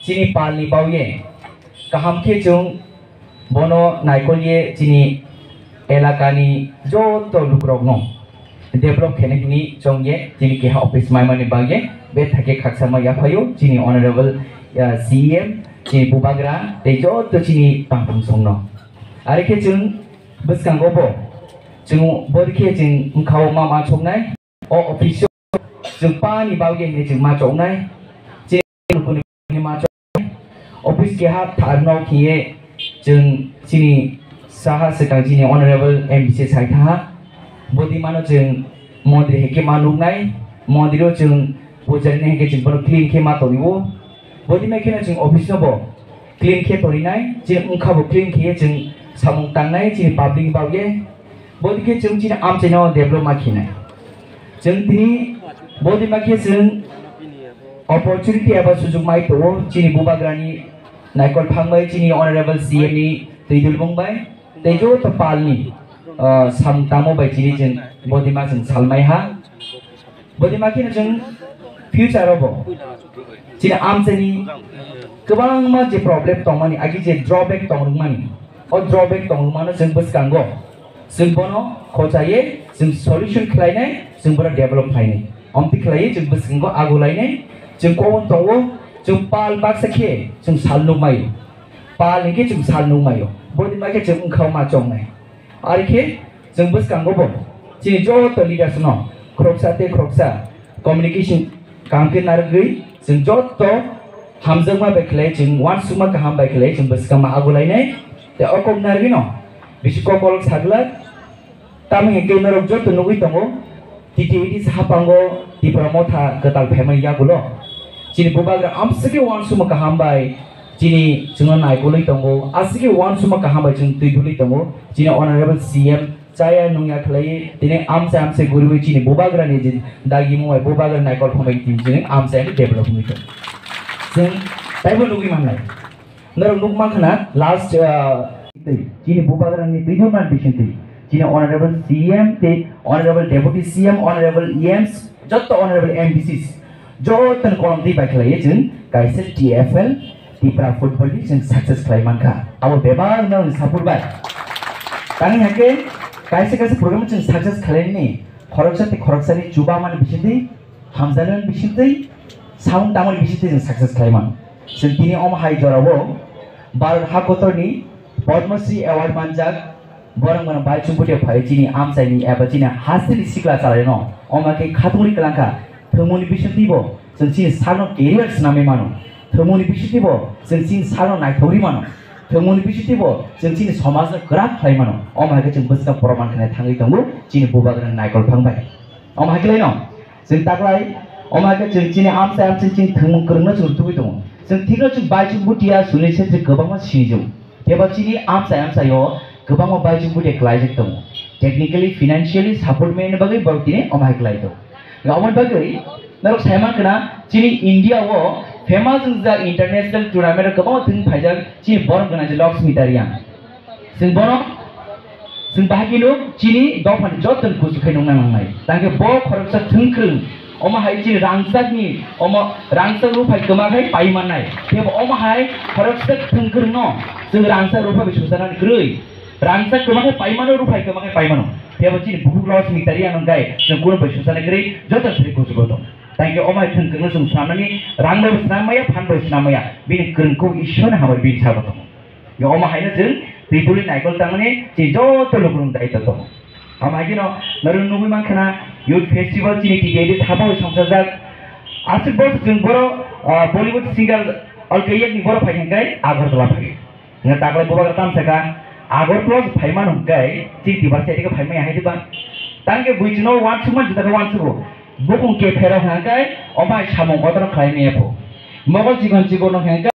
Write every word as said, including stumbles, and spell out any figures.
Chini palni baoye kaham khe chwng bono naikolye chini elakani joto lukurokno develop khaina hwnwi chongye chini keha office maimani bagwi bethakhe khaksa ma yaphaio chini honorable, ah, C E M, chini bubagra tei joto chini tangtungsongno. Are khe chwng bwskango bo chwng bori khe chwng wngkhao ma ma choknai. O office o chwng pani bagwi hwnwi chwng ma choknai. Chini nukuni bagwi ma choknai. Office keha tharno khiye chwng chini saha swkang chini honorable M D C sai thaha. Bodimano chwng mondri heke ma nuknai. Mondri o chwng pujarini heke chwng bono clean khe ma toniwo. Bodima kheno chwng office no bo clean khe toninai. Chini wngkha bo clean khiye chwng samung tangnai chini public bagwi. Bodikhe chwng chini amchaino develop ma khinai. Chwng tini bodima khe chwng opportunity eba sujug mai tongo chini bubagrani naikol phang bai chini honorable C M ni twi dulbung bai tei joto palni, ah, samung tamo bai chini chwng bodima chwng salmai ha. Bodima kheno chwng future o bo chini amchaini kwbangma je problem tongmani, agi je drawback tongrwkmani, o drawback tongrwkmano chwng bwskango chwng bono khochaye chwng solution khlainai, chwng bono develop khlainai. Omtwi khlaiwi chwng bwskango agulainai, chwng kobon tongo, chwng pal baksa khe chwng sal nukmaio, pal hinkhe chwng sal nukmaio, bodima khe chwng wngkhao ma chongnai. Are khe chwng bwskango bo chini joto leaders no khoroksa tei khoroksa communication kaham khe narwgwi chwng joto hamjakma bai khlai chwng uansukma kaham bai khlai chwng bwskangma agulainai tei o kok narwgwino bisi kokolok saglak. Tamo hinkhe norok joto nugwi tongo. T T A D sapango Tipra Motha kwtal phaimani yagulo chini bubagra amswkhe uansukma kaham bai chini chwngno naikolwi tongo, aswkhe uansukma kaham bai chwng twi dulwi tongo. Chini honorable C M chaya nungya khlaiwi tini amchai amchai guriwi chini bubagrani je dagimung bai bubagra naikol phambai tini chwng amchai develop wngwi tongo. Chwng taibo nugwi mannai. Norok nukma khna last, ah, twi, chini bubagrani twi thangma bisingtwi, chini honorable C M tei honorable deputy C M, honorable E Ms, joto honorable M D Cs, joto kolom twi bai khlaiwi chwng kaisa T F L Tipra football ni chwng success khlai mankha. Abo bebak no support bai. Tani hake kaisa kaisa program chwng success khlaini khoroksa tei khoroksani chuba mani bisingtwi hamjaknani bisingtwi, sound tangmani bisingtwi chwng success khlai mano. Chwng tini omo hai jorao Bharat hakotorni Padma Shri Award manjak borok mano bai chumputi phai chini amchaini eba chini hasteni sikla chalaino omo khe khatungri kwlangkha. Thwngmungni bisingtwi bo chwng chini sakno career swnamwi mano. Thwngmungni bisingtwi bo chwng chini sakno naithogri mano. Thwngmungni bisingtwi bo chwng chini somajno kwrak khlai mano. Omo hai khe chwng bwskang proman khlai thangwi tongo chini bubagrani naikol phang bai. Omo hai khlaino. Chwng taklai, omo hai khe chwng chini amchai amchai chini thwngmung kwrwngno chwng tubui tongo. Chwng thikno chwng bai chwng butia Sunil Chhetri kwbangma sinijak. Tebo chini amchai amchaio kwbangma bai chwng butia klaijak tongo. Technically, financially support mani bagwi borok tini omo hai klai tongo. Aboni bagwi norok sai mankha na chini India o famous wngjak international tournament o kwbangma thwng phaijak chini borok gwnang je Laxmi Tariang. Chwng bono, chwng bahai khe nuk, chini dophani joto ni kuchuk khe nukna nangnai. Tangkhe bo khoroksa thwngkwrwng, omo hai chini rangchakni, omo rangchak ruphai kwma khai pai mannai. Tebo omo hai khoroksa thwngkwrwngno chwng rangchak ruphai bai suchanani kwrwi. Rangchak kwma khai pai mano, ruphai kwma khai pai mano. Tebo chini bukhuk Laxmi Tariang wngkhai chwng kunu bai suchana kwrwi joto sri kuchugo tong. Tangkhe omo hai thwngkwrwngno chwng swnamnani rang bai bo swnam maya, phan bai swnam maya. Bini kwrwng kuk Ishwarni hambai bini sabo tongo. Omo haino chwng twi duli naikol tangmani chini joto lukurokni daitw tongo. Omo hai kheno norok nugwi mankha na youth festival chini T T A D sabo songchajak. Aswk bo chwng borok, ah, Bollywood singer Alka Yagnik borok phai hwnkhe Agartala phai. Hwnkhe taklai bubagra tamsaka Agartala phaimano hwnkhe chini Tiprasa phai maya hai diba. Tangkhe bui chwngno uansukma jwta khe uansugo. Bukung khe pherok hwnkhe omo hai samung kotor khlai maya pho. Mogol chikon chikon no hwnkhe